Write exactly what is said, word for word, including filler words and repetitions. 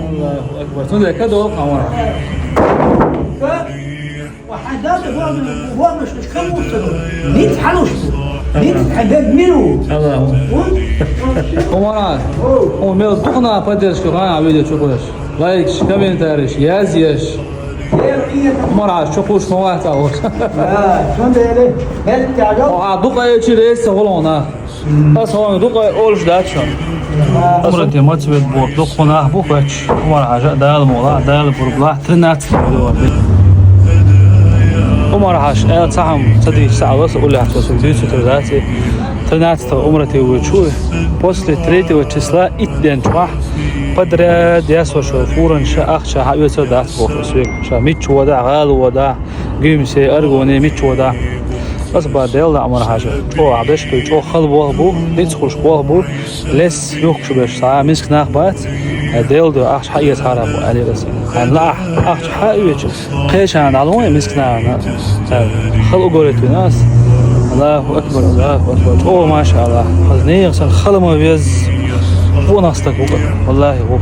Аллаху акбар. Цундела кадо хьан вара. Аллаху. Умара, о, мел духна поддержка гӀа видео чукхош. Лайкаш, комментарийш, язъеш. Умара, чукхуш ма вац а вот. О, а дукха эчи рейс гӀолгӀуна. Ас хьуна дукха олуш дац шуна. Умрате мацвет боху дукха нах бу хоьттуш. Умар-Хьажа Дала мукъалахь, Дала пурба лахь, тринадцать миллион. Умар-Хьажа аьлла цхьа хӀума ца дийца ца Ӏалас, уллехь цо соьга дуьйцуьйтур дац и. Тринадцатого умрате воьдуш ву. После третьего числа итт ден чохь подряд ясо шо фуранаш ахча хьаоьцур дац боху соьга. Ша мичча вода, гӀала вода. Гуьмсе, Аргуне, мичча вода. Аса бан Дела даа, Умар-Хьажа. ЧӀогӀа беш бу, чӀогӀа хала болх бу, ницкъ хуш болх бу. Лес юхкуш беш цхьа миска нах бац. Дела дуьхьа ахча хьаэцахьара бу, аьлла аса. Хьайна лаахь ахча хьаоьцу, кхечарна дӀалун миска нахана. Хала угорит вина ас. Аллаху акбар, Аллаху акбар. ЧӀогӀа, машаАллахӀ. Хаза нехан сан хала ма веза. Къонах стаг ву-кх, валлахӀи, ву.